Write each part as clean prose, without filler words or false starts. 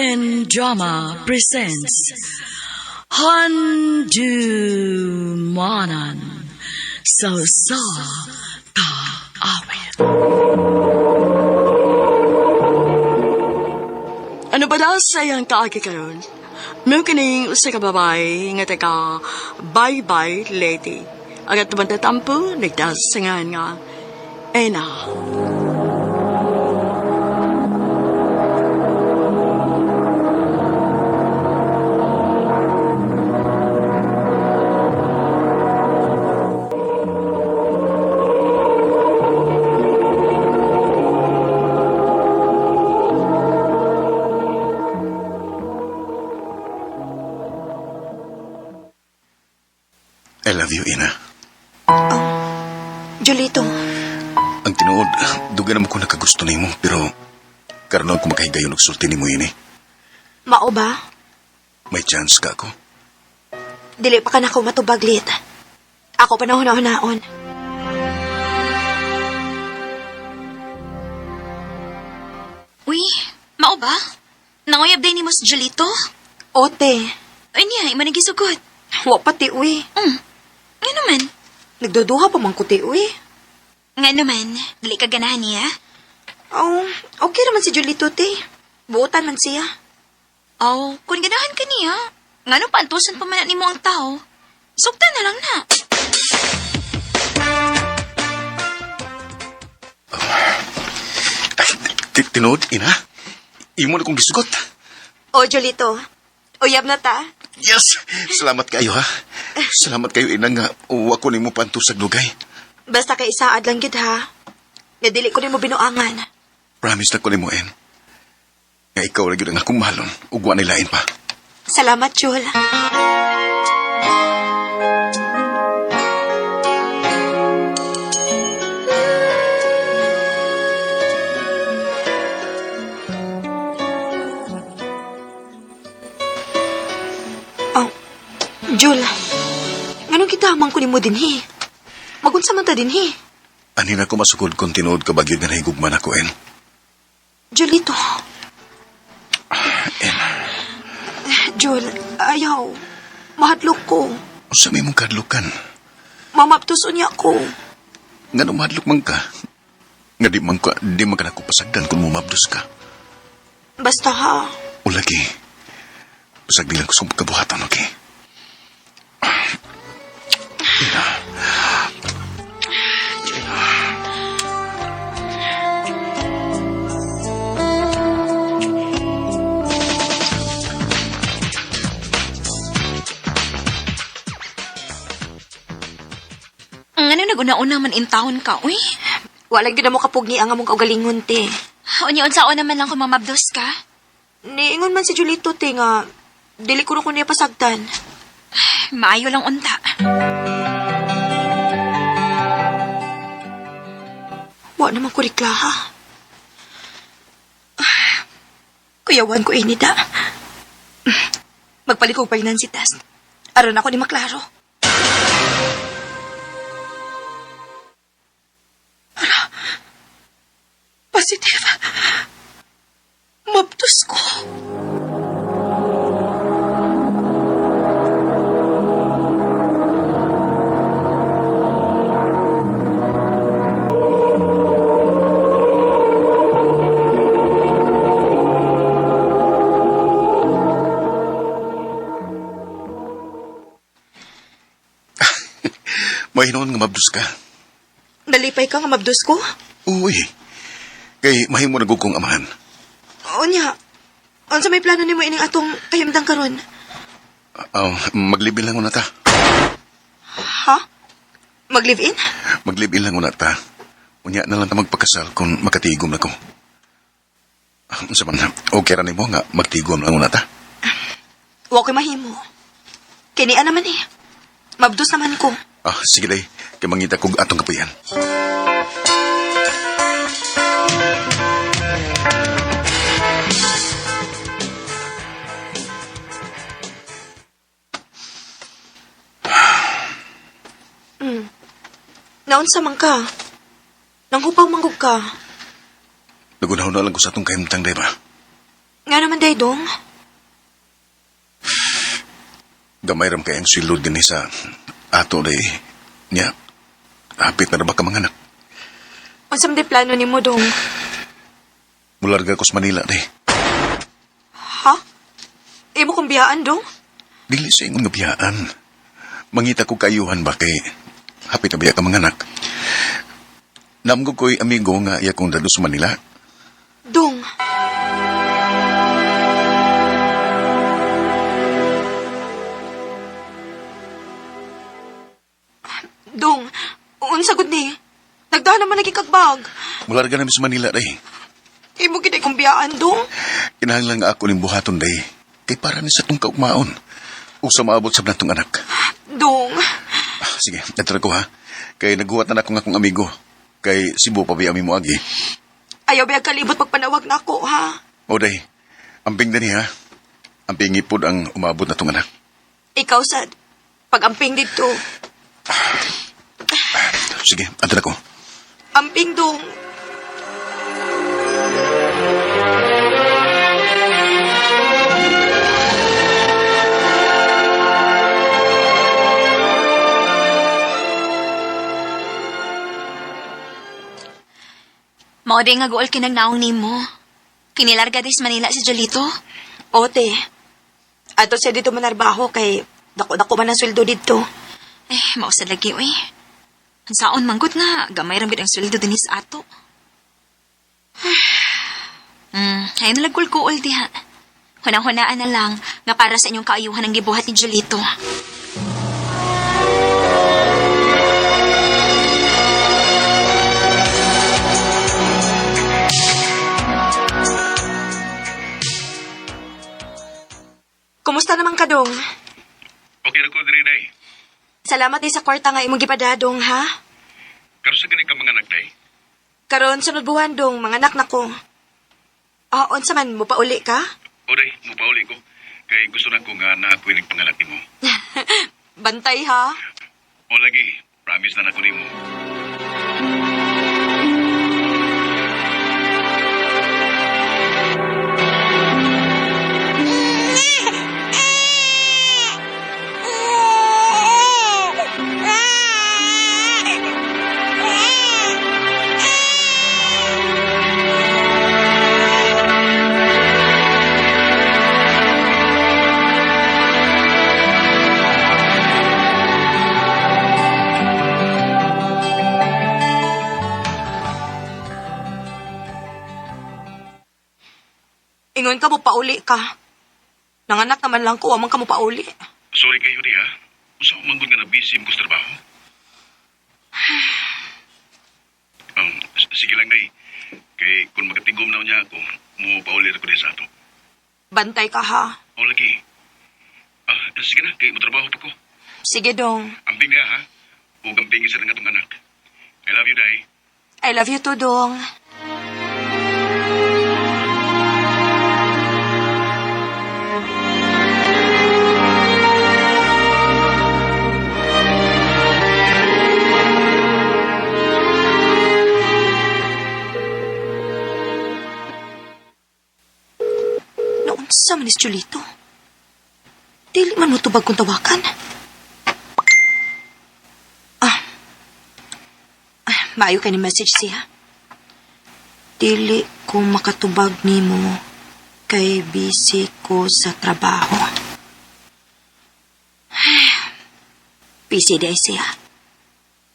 Philippine Drama presents Handumanan sa sa kaawit. Ano ba daw sa iyang kaagi karon? Mao kining usa ka babae nga taga Bye Bye Lady. Ang atong tatampo nagdasingan nga Ena. I love you, Ina. Julito, Ang tinuod, dugay naman ko nakagusto nimo, pero karon lang ko makahigayon og sulti nimo ini. mao ba? May chance ka ako. Dili pa ka na ako matubaglit. Ako pa na hunahunaon. Uy, mao ba? Nanguyab day ni mo si Jolito? Ote, Ay niya, ima nagisugot. wa pa ti uy. Nga naman. Nagduduha pa man ko ti uy. Nga naman, dili ka ganahan niya. Oh, okay naman si Julito te. Buotan man siya. Aw, kung ganahan ka niya, nga nung paantusan pa man na nimo ang tao, sugtan na lang na. Ay, tinuod, Ina. Imo na kong gisugot. O Julito, uyab na ta. Yes! Salamat kayo, ha? Salamat kayo, Ina, nga uwa ko nimo pantusag dugay. Basta kay isaad lang gid ha. Nga dili ko nimo binuangan. Promise na ko nimo, En. Nga ikaw ra gyud ang akong mahalon, ug wa lain pa. Salamat, Jul. Oh, Jul. Nganong kita man ko nimo dinhi? Magunsa man ta dinhi? Ani na ko masukod kung tinuod ka ba gyud nga nahigugma nako, En. Julito. En, Jul, ayaw. Mahadlok ko. unsa may imong kadlukan? Mamaptos unya ko. Nga mahadlok man ka. Nga di man ka nako pasagdan kung mumabdos ka. Basta ha. O lagi, pasagdi lang ko sa kabuhatan, okay? Ina. Ang ano naguna-una man in town ka, uy. Wala gyud mo kapugni ang among kaugalingon te. Unya unsaon naman lang kung mamabdos ka. Niingon man si Julito te nga dili ko na ko niya pasagdan. Maayo lang unta. Wa naman ko reklaha. Kuyawan ko ini da. Magpalikog pregnancy test. Aron ako ni maklaro. Ara. Positive. Mabtos ko. Mahinoon nga mabdos ka. Nalipay ka nga mabdos ko? Uy, kay mahimo na gud kong amahan. Unya. Unsa may plano nimo ining atong kahimtang karon? Oh, maglibil lang una ta. Ha? Mag-live-in? Maglibil lang una ta. Unya na lang ta magpakasal kung makatigom na ko. Ah, unsa man, okay ra nimo nga magtigom lang una ta. Wa ko'y mahimo. Kinian naman eh. Mabdos naman ko. Ah, sige day, kay mangita kog atong kapuyan. Naunsa man ka. Nanghupaw manggug ka. Nagunaw na lang ko sa atong kahimtang, day ba? Nga naman day. day, dong? Gamay ram kay ang silod din sa ato day. Nya, hapit na ra ba ka mga anak? Unsa man day plano nimo, dong? Mularga ko sa Manila day. Ha? Imo kong biyaan, dong? Dili sa ingon nga biyaan. Mangita ko kayuhan ba kay hapit na biya ka mga anak. Namgo ko'y amigo nga iya kong dalo sa Manila. Dong. Dong, unsa gud ni? Nagdahan naman lagi kag bag. Mularga namin sa Manila day. Imo gid kong biyaan, dong. Kinahanglan nga ako ning buhaton day. Kay para ni sa tong kaugmaon. Ug sa maabot sa natong anak. Dong. Ah, sige, natira ko ha. Kay naghuwat na na akong amigo. Kay Cebu pa biya mi moagi. Ayaw ba kalibot pagpanawag nako, ha? O day, amping dani ha. Amping ipod ang umabot na tong anak. Ikaw sad. Pag-amping dito. Sige, antan ako. Amping dong. Mao day nga guol kinagnaong nimo. Kinilarga dis Manila si Jolito. Ote. Ato siya dito manarbaho kay dako-dako man ang sweldo dito. Eh, mao sa lagi oy. Ang saon manggut nga, gamay ra gid ang sweldo dinhi sa ato. Ay nalagkul-kuol diha. Hunang-hunaan na lang nga para sa inyong kaayuhan ang gibuhat ni Jolito. Kumusta naman ka, dong? Okay na ko diri day. Salamat eh sa kwarta nga imong gipadadong, ha? Karon sa gani ka mga anak day. Karon sunod buwan dong, mga anak nako. Ah, unsa man mo pauli ka? O day, mupauli ko. Kay gusto na ko nga naakoy ning panganak nimo. Bantay ha. O lagi, promise na nako nimo. Ingon ka mo pauli ka. Nanganak naman lang ko, amang ka mo pauli. Sorry kayo di ha. Usa man gud nga na busy mo sa trabaho. Sige lang day. Kay kung makatigom na niya ako, mo pauli ra ko di sa ato. Bantay ka ha. O lagi. Ah, sige na, kay motrabaho pa ko. Sige dong. Amping niya ha. Ug amping isa nga atong anak. I love you, day. I love you too, dong. Naunsa man ni Julito? Dili man mo tubag kung tawakan. Ah. Ah, maayo kay ni message siya. Dili ko makatubag nimo kay busy ko sa trabaho. Busy di ay siya.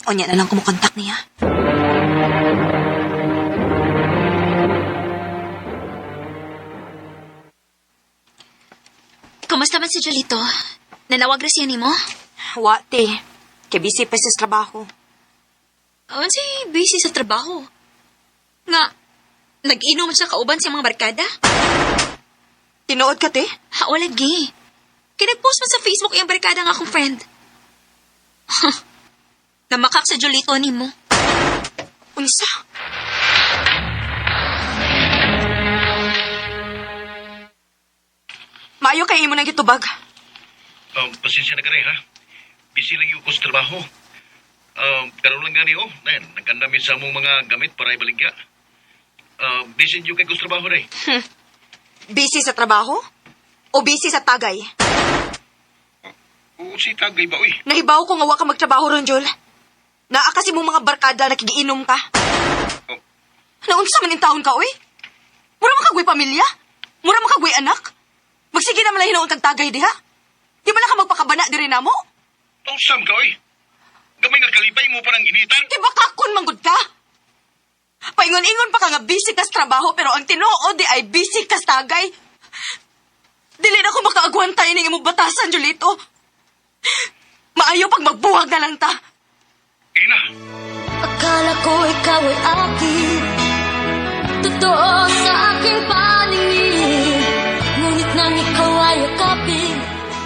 Unya na lang kumukontak niya. Kumusta man si Jolito? Nanawag ra siya nimo? Wa, te. Kay busy pa siya sa trabaho. Unsay busy sa trabaho? Nga, nag-inom siya kauban sa mga barkada? Tinuod ka, te? Ha, wala gi. Kay nag-post man sa Facebook iyang barkada nga akong friend. Namakak sa Jolito nimo. Unsa? Maayo kay imo nang gitubag. Pasensya na ka rin, ha? Busy lagi ko sa trabaho. Karon lang gani, oh. Nayan, nagkandami sa mong mga gamit para ibaligya. Busy niyo kay ko sa trabaho, day. Busy sa trabaho? O busy sa tagay? Oo, si tagay ba, uy? Nahibaw ko nga wa ka magtrabaho ron, Jol. Naa kasi mong mga barkada nakigiinom ka. Oh. Naunsa man in taon ka, uy? Mura makagway pamilya? Mura makagway anak? Magsige na man lang hinuon kag tagay diha. Di ba na ka magpakabana diri namo? Tausam ka, uy. Gamay nga kalipay mo pa ng initan. Di ba kakon manggod ka? Paingon-ingon pa ka nga busy ka sa trabaho pero ang tinuod di ay busy ka sa tagay. Dili na ko makaagwantay ning imong batasan, Julito. Maayo pag magbuhag na lang ta. Ina, Akala ko ikaw ay akin. Totoo sa aking paningin. Ngunit nang ikaw ay yakapin,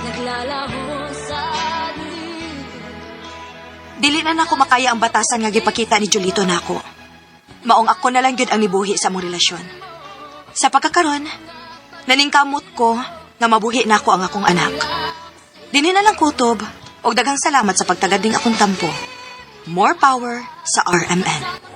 naglalaho sa dilim. Dili na nako makaya ang batasan nga gipakita ni Julito nako. Maong ako na lang gyud ang nibuhi sa among relasyon. Sa pagkakaron, naningkamot ko nga mabuhi nako ang akong anak. Dinhi na lang kutob og daghang salamat sa pagtagad ning akong tampo. More power sa RMN.